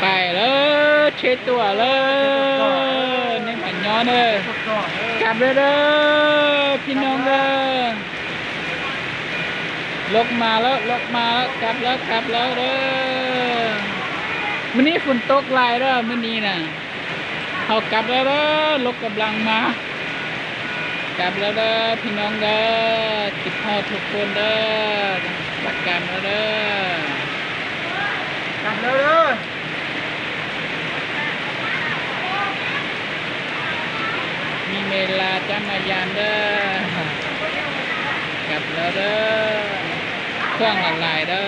ໄປເດີ ເຊຕົວເດີ ໃນພະຍອງເດີ ກັບແລ້ວເດີ ພີ່ນ້ອງເດີ ລົກມາແລ້ວ ລົກມາແລ້ວ ກັບແລ້ວ ກັບແລ້ວເດີ ມື້ນີ້ຝົນຕົກຫຼາຍເດີ ມື້ນີ້ນະ ເຮົາກັບແລ້ວເດີ ລົກກຳລັງມາ ກັບແລ້ວເດີ ພີ່ນ້ອງເດີ ຄິດຮອດທຸກຄົນເດີ ກັບແລ້ວເດີ ກັບແລ້ວເດີ ມີເວລາຈະມາຢາມເດີ ກັບແລ້ວເດີ ເຄື່ອງຫຼາຍໆເດີ.